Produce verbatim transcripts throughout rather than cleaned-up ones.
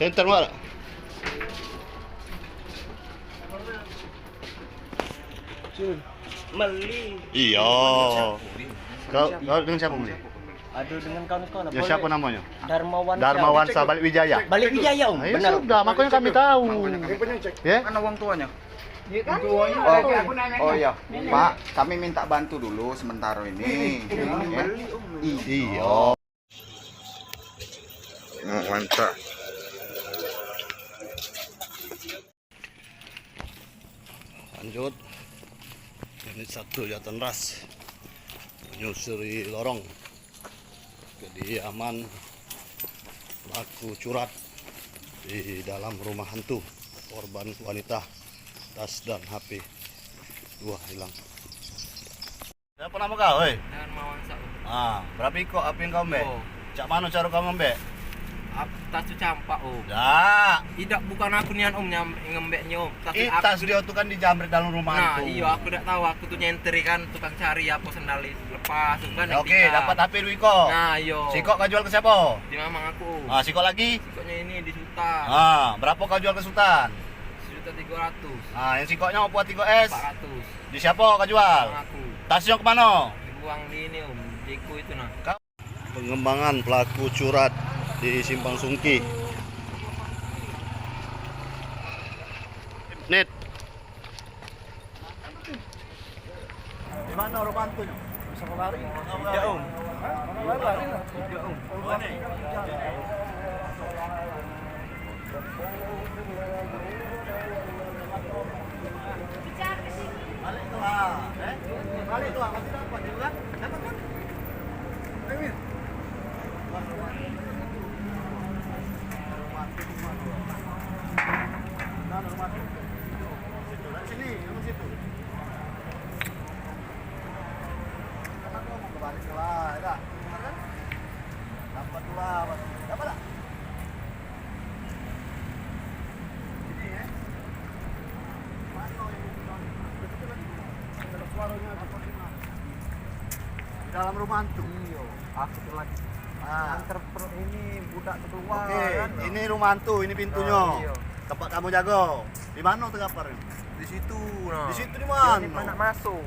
Enter, Mak. Meli. Iyo. Kau, kau dengan siapa meli? Aduh, dengan kawan sekolah. Ya, siapa namanya? Darmawan. Darmawan Sabalik Wijaya. Balik Wijaya, Om. Ah, ya benar. Sudah, makanya kami tahu. Ya? Mana uang tuanya? Oh, oh iya, Pak, kami minta bantu dulu sementara ini. Iyo. Mantap. Lanjut. Ini satu jatan ras menyusuri lorong kediaman pelaku curat di dalam rumah hantu. Korban wanita, tas dan H P dua hilang. Siapa nama kau, oi? Darmawan Saud. Ah, berapa ikok H P yang kau ambek? Oh. Cak mana cara kau ngambek? Ap-, tas tu campak, Om. Dak. Idak, bukan aku nian, Om, nyam-, ngambeknyo, Om. Tas. Ih, aku tas tu dia tu kan dijamret dalam rumah tu. Nah, iyo, aku dak tahu, aku tu nyenteri kan, tukang cari apa sendal lepas tu kan. Ya, oke, dapat H P dua ikok. Nah, iyo. Sikok kau jual ke siapa? Di mamang aku. Ah, sikok lagi? Sikoknya ini di Sutan. Ah, berapa kau jual ke Sutan? Sejuta tiga ratus. Ah, yang sikoknya apa tiga S? Empat ratus. Di siapa kau jual? Mamang aku. Tasnya ke mana? Dibuang di ini, Om. Jeko itu nah. Pengembangan pelaku curat di Simpang Sungki. Net. Di mana rumah hantunya? Bisa kau lari? Tidak, Om. Hah? Lari, lari lah. Tidak, Om. Balik tu lah, eh? Balik tu lah, masih dapat juga kan? Dapat kan? Ayo, Mir. Nah, rumah tu. Situ, dari sini, rumah situ. Kan aku mau kebalik lah, ya dah. Bener kan? Dapat tu lah, dapat tak? Di dalam rumah hantu. Iyo, aku tu lagi. Ah. Nganter per-, ini budak tu keluar. Oke, kan? Ini rumah hantu, ini pintunyo. Ah, iyo. Tempat kamu jago. Di mano terkapar ini? Di situ, nah. Di situ di mano? Nak masuk.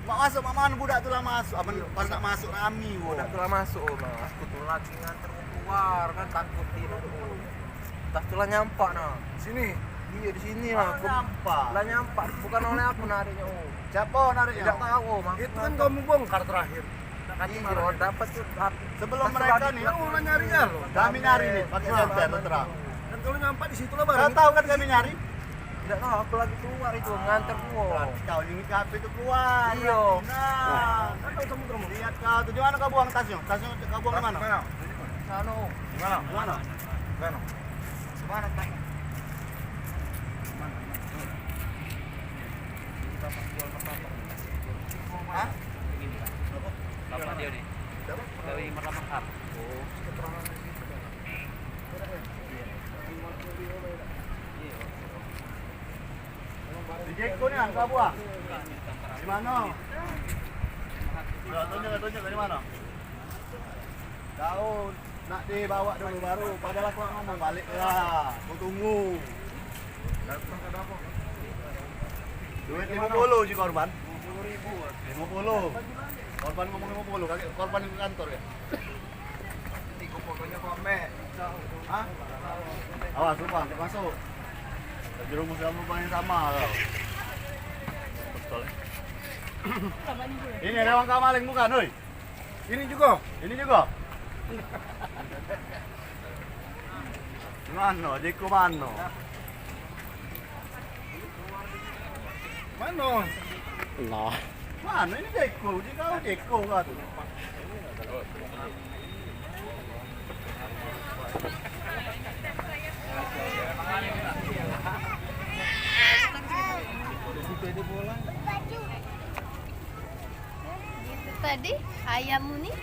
Mak masuk, mak mano budak tu lah masuk? Amen pas nak masuk rami, wo. Budak tu lah masuk, nah. Aku tu lagi nganter keluar, kan takut dia tu. Tas tu lah nyampak, nah. Sini? Iyo, di sini lah. Lah nyampak. Lah nyampak. Bukan oleh aku nariknyo, oh. Siapa nariknyo? Tidak tahu, Mang. Itu kan kamu bongkar terakhir. Iyo, dapat tu. Sebelum mereka ni, kami nyari kan, lo. Kami nyari ni, pakai senter, terang. Dan kalau nyampak di situ lah baru. Kau tahu kan kami nyari? Tidak tahu, aku lagi keluar itu, nganter keluar. Berarti kau ini kafe itu keluar. Iyo. Nah, kan tahu kamu ke rumah. Lihat kau tu, di mana kau buang tasnya? Tasnya kau buang di mana? Sana. Di mana? Di mana? Di mana? Di mana tasnya? Hah? Bapak dia ni. Siapa? Dari Martabak Hub. Oh. Di Jeko ni angka buah. Di mano? Yo, tunjuk, tunjuk di mano? Daun. Nak dibawa dulu baru, padahal aku nak ngomong balik lah. Aku tunggu. Duit lima puluh si korban. Lima puluh. Korban ngomong lima puluh, kagek korban ke kantor ya? Tiga pokoknya kau ambek. Hah? Awas, lupa, nanti masuk. Jerumus kamu paling sama kau. Ini lewat kau maling bukan, oi? Ini juga. Ini juga. Mano? Jeko mano? Mano? Nah. Mano ini Jeko? Jeko, Jeko kau tu. Tadi ayammu ni.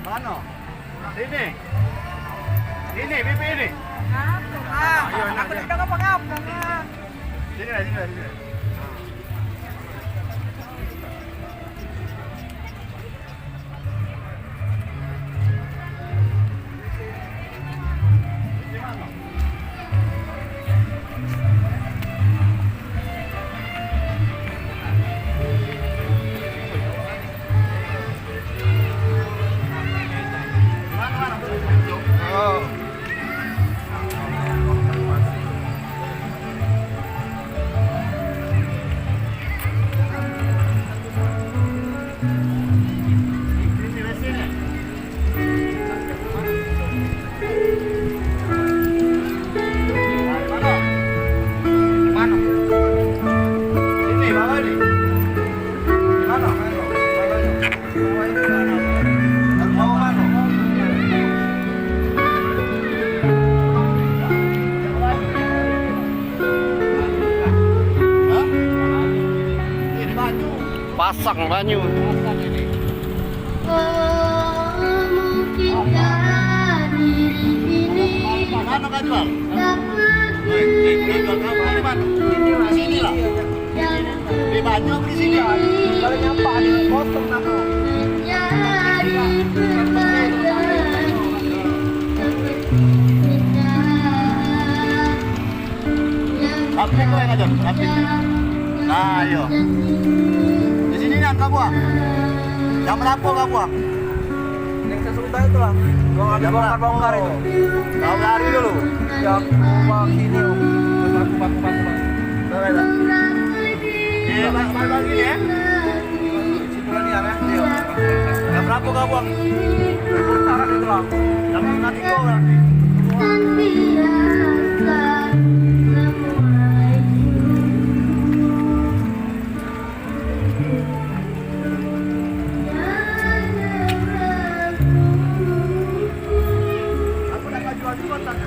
Mano? Sini. Ini, pipi ini. Ayo, aku tidak ngapa-ngapa, Kak. Sini lah, sini lah, sini lah. Pasang banyu. Mana kau jual? Hei, hei, kau jual kamu di mana? Di sini lah. Di banyu apa di sini? Kalau nyampah di potong nama. Tapi kau yang ajar, tapi. Nah, iyo. Di sini kan kau buang. Jam berapa kau buang? Yang sesudah itu lah. Gua habis bongkar-bongkar itu. Kau lari dulu. Ya, aku bawa sini, Om. Terus aku bantu-bantu, Bang. Boleh, Bang. Iya, Bang, balik lagi ya. Situ lagi ya, Bang. Iya. Jam berapa kau buang? Sekarang itu, Bang. Jam setengah tiga berarti. Aku dah baju-baju kotak.